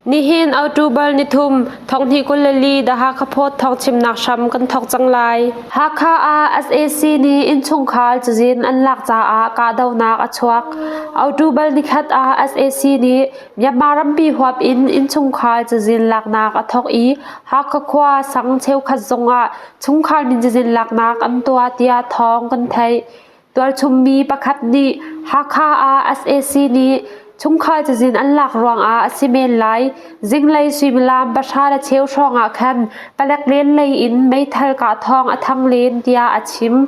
Nihin October nithum thonghnih 24 The Hakha Post thawngchimnak hram kan thawk cang lai. Hakha ah sac nih innchungkhar cazin an lak caah kahdohnak a chuak. October nikhat ah sac nih Myanmar rampi huap in innchungkhar cazin laknak a thawk i Hakha khua sang cheukhat zongah chungkhar min cazin laknak an tuah tiah thawng kan theih. Tualchungmi pakhat nih Hakha ah sac nih chungkhar cazin an lak ruangah a si men lai. Zinglei suimilam pahra le cheu hrawngah khan palek len lei in meithal kah thawng a thang len tiah a chim.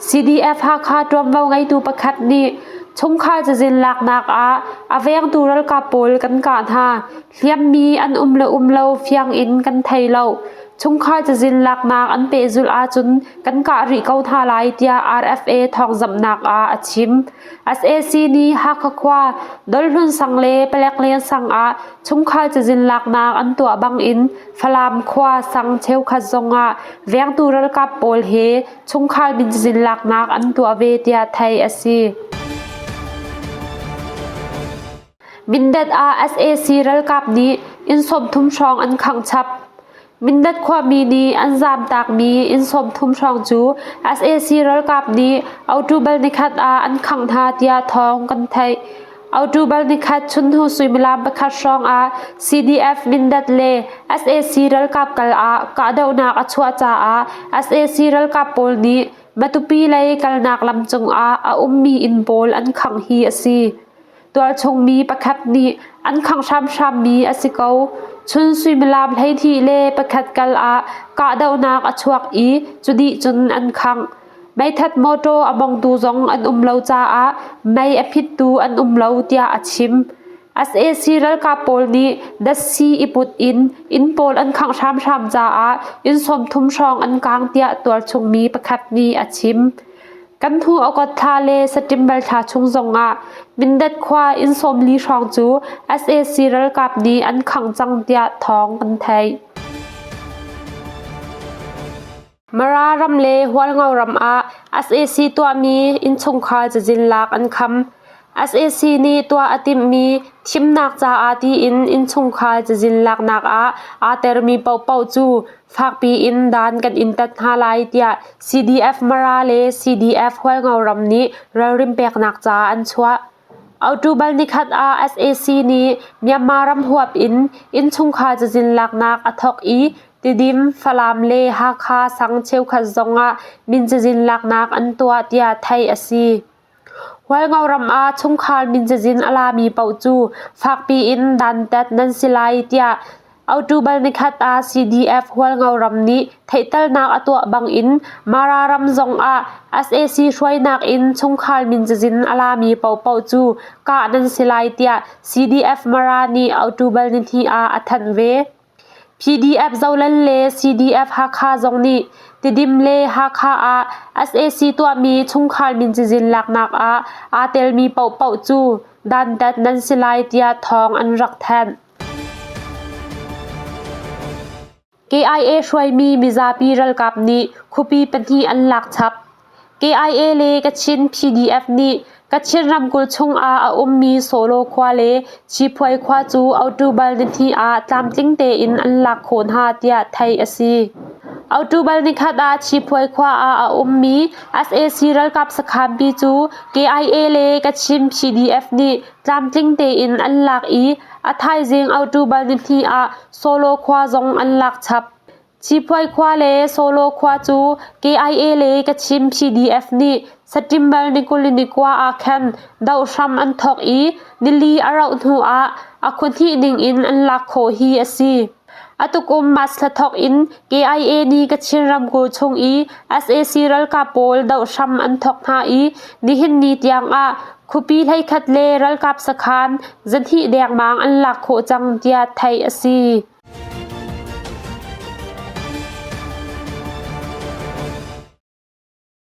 CDF Hakha ṭuanvo ngeitu pakhat nih chungkhar cazin laknak ah a vengtu ralkap pawl kan kah hna. Hliammi an um le um lo fiang in kan thei lo. Chungkhar cazin laknak an pehzulh ahcun kan kah rih ko hna lai tiah RFA thawngzamhnak ah a chim. SAC nih Hakha khua Dolhlun sang le Palek Len sang ah chungkhar cazin laknak an tuah bangin Falam khua sang cheukhat zongah vengtu ralkap pawl he chungkhar min cazin laknak an tuah ve tiah theih a si. Mindat ah sac ralkap nih inn 30 hrawng an khangh chap. Mindat khuami nih an zaamtakmi inn 30 hrawng cu sac ralkap nih October nikhat ah an khangh hna tiah thawng kan theih. October nikhat chunhnu suimilam pakhat hrawng ah CDF Mindat le sac ralkap kal ah kahdohnak a chuah caah sac ralkap pawl nih Matupi lei kalnak lam cungah a ummi inn pawl an khangh hi a si. Tualchung mi pakhat nih an khangh hramhrammi a si ko. Chun suimilam 12 le pakhat kal ah kahdohnak a chuak i cu dih cun an khangh. Meithat mawṭaw a mongtu zong an um lo caah mei a phittu an um lo tiah a chim. Sac ralkap pawl nih datsi i put in inn pawl an khangh hramhram caah inn 30 hrawng an kaang tiah tualchung mi pakhat nih a chim. Kan hnu August thla le September thla chung zongah Mindat khua inn 40 hrawng cu sac ralkap nih an khangh cang tiah thawng kan theih. Mara ram le Hualngo ram ah sac tuahmi innchungkhar cazin lak an kham. Sac nih tuah a timhmi thimnak caah tiin innchungkhar cazin laknak ah aa termi paohpaoh cu fakpi in dan kan in tat hna lai tiah CDF Mara le CDF Hualngo ram nih ralrin peknak ca an chuah. October nikhat ah sac nih Myanmar ram huap in innchungkhar cazin laknak a thawk i Tidim, Falam le Hakha sang cheukhat zongah min cazin laknak an tuah tiah theih a si. Hualngo ram ah chungkhar min cazin a lami paoh cu fakpi in dantat nan si lai tiah October nikhat ah CDF Hualngo ram nih theihternak a tuah bangin Mara ram zongah sac hruainak in chungkhar min cazin a lami paohpaoh cu kah nan si lai tiah CDF Mara nih October nihnih ah a thanh ve. PDF Zoland le CDF Hakha zong nih Tidim le Hakha ah sac tuahmi chungkhar min cazin laknak ah aa telmi paohpaoh cu dantat nan si lai tiah thawng an rak thanh. KIA hruaimi mizapi ralkap nih khuapi pahnih an lak chap. KIA le Kachin PDF nih Kachin ramkulh chungah a ummi Solo khua le Chiphuai khua cu October nihnih ah tlamtling tein an lak khawh hna tiah theih a si. October nikhat ah Chiphuai khua ah a ummi sac ralkap sakhanpi cu KIA le Kachin PDF nih tlamtling tein an lak i a thaizing October nihnih ah Solo khua zong an lak chap. Chiphuai khua le Solo khua cu KIA le Kachin PDF nih September ni 29 ah khan doh hram an thawk i nili a rauh hnu ah a khua hnih ning in an lak khawh hi a si. Atukum March thla thawk in KIA nih Kachin ramkulh chung i sac ralkap pawl doh hram an thawk hna i nihin ni tiang ah khuapi 11 le ralkap sakhan 200 dengmang an lak khawh cang tiah theih a si.